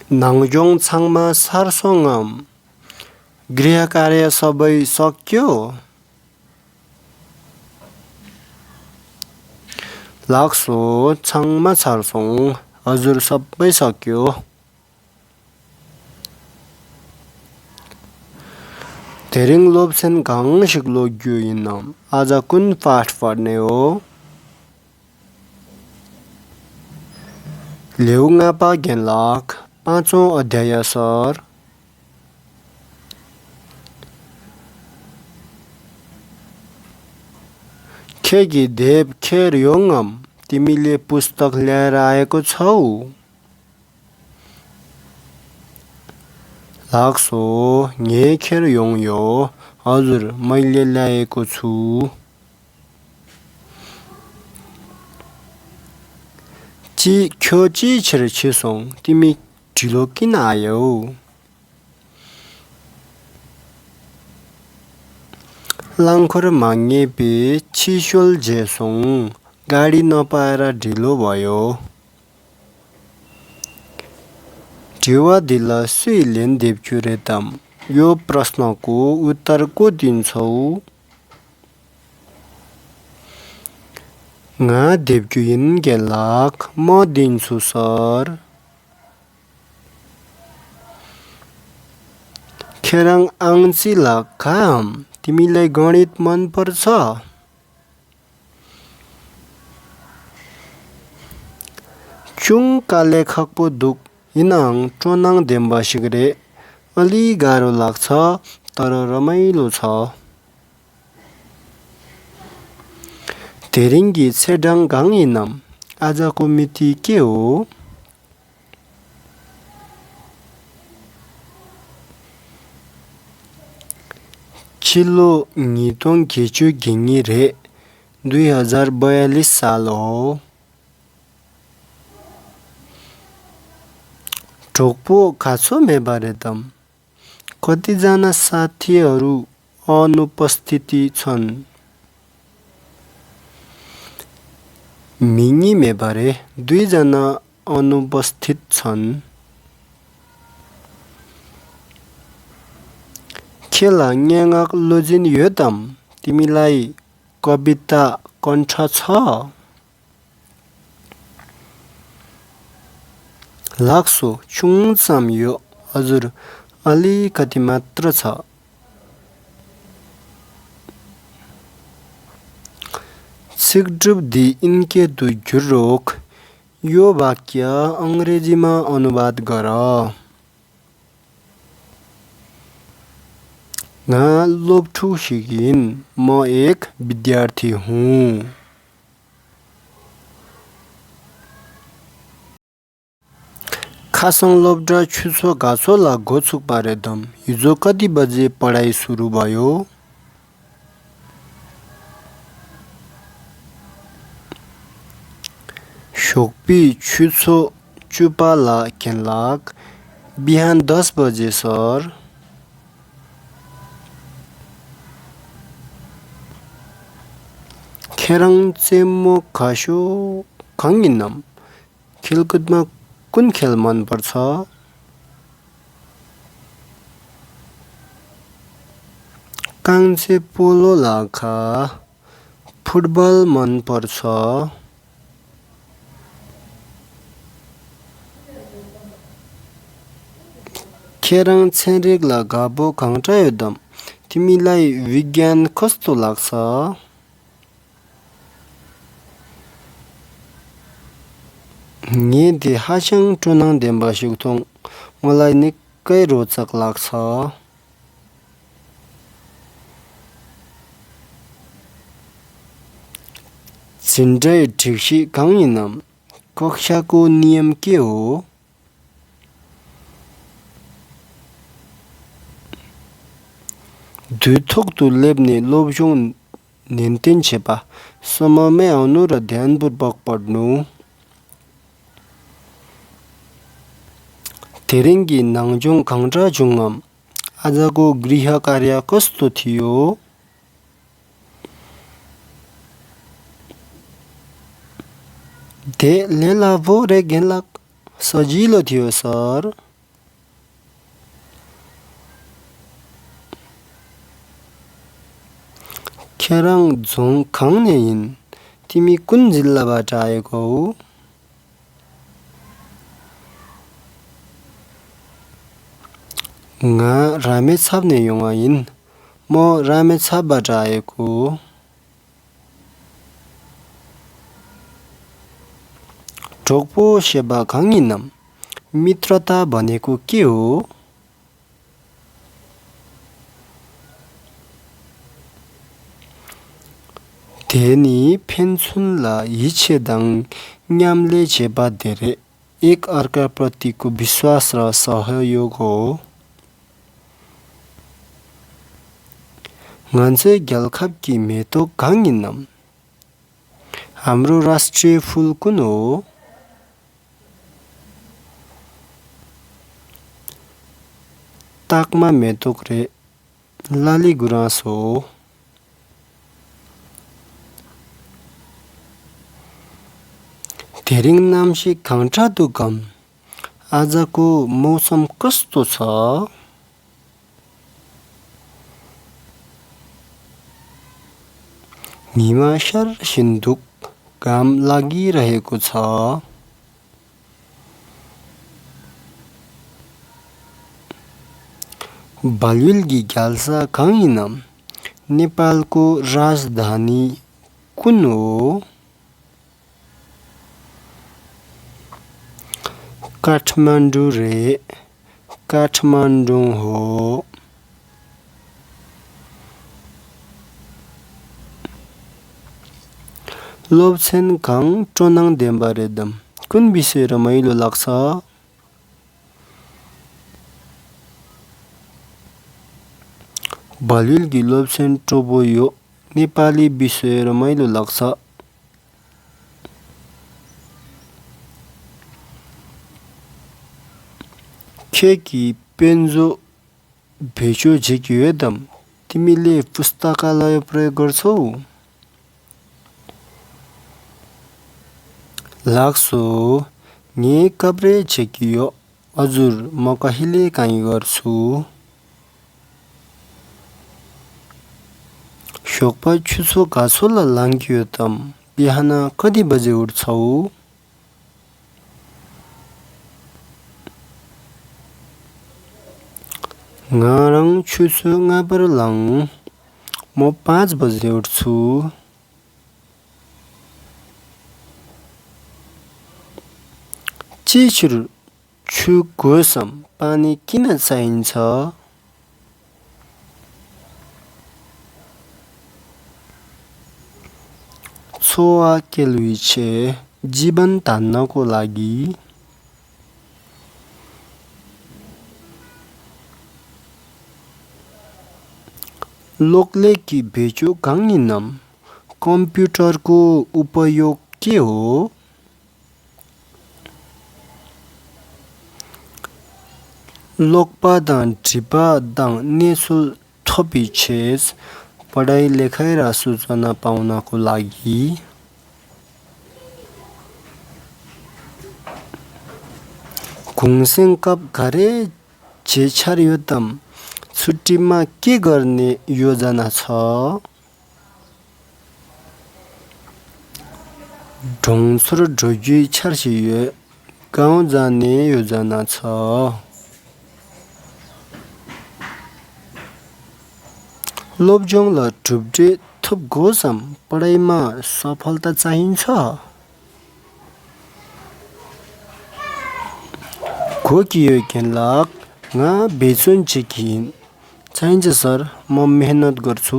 नाङजोङ छाङमा सारसोङम गृह कार्य सबै सक्यो लाग्सो छाङमा सारसोङ हजुर सबै सक्यो धेरिङ लोब्सेन गाङसिक लोग्यो इनम आज कुन पाठ पढ्ने हो ल्याउङापा गेनलाख पाँचौं अध्याय सर खेगी देव खेर योङम तिमीले पुस्तक ल्याएर आएको छौ लाग्सो न्ये खेर योङ यो हजुर मैले ल्याएको छु ख्योची छिर छिसोङ तिमी ढिलो किन आयौ लाङखोर मागे पे छिसोल जेसोङ गाडी नपाएर ढिलो भयो ढेवा दिला सुइलेन देवचुरेतम यो प्रश्नको उत्तर को दिन्छौ nga देवचुइन गेलाख म दिन्छु सर खेराङ आङची लाखाम तिमीलाई गणित मन पर्छ चुङ का लेखक पो दुख हिनाङ चोनाङ देम्बा सिगरे अलि गाह्रो लाग्छ तर रमाइलो छ धेरिङ्गी छेडाङ गाङ इनम आजको मिति के हो चिल्लो नितोङ घेचु घिङ्गी रे 2042 साल हो ढोकपो खाछो मेबारेतम कतिजना साथीहरू अनुपस्थिति छन् मिङी मेबारे 2 जना अनुपस्थित छन् खेला न्याङक लोजिन योतम तिमीलाई कविता कण्ठ छ लाग्सो चुङचाम यो हजुर अलिकति मात्र छ सिगड्रुप दि इनके दुई जुरोक यो वाक्य अङ्ग्रेजीमा अनुवाद गर nga लोब्ठु सिगिन म एक विद्यार्थी हुँ खासङ लोब्डा छुसो गाछो ला गोछुक पारेदम हिजो कति बजे पढाइ सुरु भयो शोकपी छुसो चुपाला केनलाक बिहान 10 बजे सर खेराङ चेम्मो खासो खङ्गिनम खेलकुदमा कुन खेल मन पर्छ काङसे पोलो लाखा फुटबल मन पर्छ खेराङ छेरेक लगाबो खङ्टायोदम तिमीलाई विज्ञान कस्तो लाग्छ ने दे हास्याङ टुनाङ देम्बा सिक्थोङ मलाई निकै रोचक लाग्छ छिन्डै ठिक्सी गाउँइनम कक्षाको नियम के हो दुई थोक तु लेब्ने लोभजोङ निन्तिन छेपा समयमै आउनु र ध्यानपूर्वक पढ्नु धेरिङ्गी नाङजोङ खङ्ग्रा जुङम आजको गृह कार्य कस्तो थियो लेला भो रे गेनलाक सजिलो थियो सर खेराङ झोङ खाङ्नेइन तिमी कुन जिल्लाबाट आएको हौ? nga रामेछापने योङाइन म रामेछापबाट आएको हो। ढोक्पो सेवा खाङ्गिनम मित्रता भनेको के हो? धेनी फेन्सुनला हिछेदाङ न्यामले झेपा धेरै एक अर्काप्रतिको विश्वास र सहयोग हो। ngansai gyalkhapki meto kanginam हाम्रो राष्ट्रिय फूल कुन हो? ताकमा मेतोक रे लाली गुराँस हो। धेरिङ नाम्सी खाङ्टा दुकम आजको मौसम कस्तो छ? हिमाशर सिन्धुक घाम लागिरहेको छ। बालुल्गी ग्याल्सा खाङ्गिनम नेपालको राजधानी कुन हो? काठमाडौँ रे काठमाडौँ हो। लोब्छेन खाङ टोनाङ देम्बारेदम कुन विषय रमाइलो लाग्छ? भलिल्गी लोब्छेन टोबो यो नेपाली विषय रमाइलो लाग्छ। खेकी पेन्जो भेचो झेकियोदम तिमीले पुस्तकालय प्रयोग गर्छौ? लाग्छो ने कब्रे झेकियो हजुर म कहिले काहीँ गर्छु। शोकपा छुसो घाँसोला लाङ्कियो तम बिहान कति बजे उठ्छौ? ngaरङ छुसो ngaपरलाङ म 5 बजे उठ्छु। चिचुर छु घोसम पानी किन चाहिन्छ? छोआ केलुइछे जीवन तान्नको लागि। लोकले कि भेचो गाङ्गिनम कम्प्युटरको उपयोग के हो? लोकपा दान ढिपा दाङ नेसुल थपिछेस पढाइ लेखाइ र सूचना पाउनको लागि। घुङसेङ कप घरे छेछारियोतम छुट्टीमा के गर्ने योजना छ? ढोङसुर ढोजी छर्सिए गाउँ जाने योजना छ। लोब्जोङ ल टुब्डे थुप घोसम पढाइमा सफलता चाहिन्छ। घोकियो केनलाक nga बेचुन चिकिन चाहिन्छ सर म मेहनत गर्छु।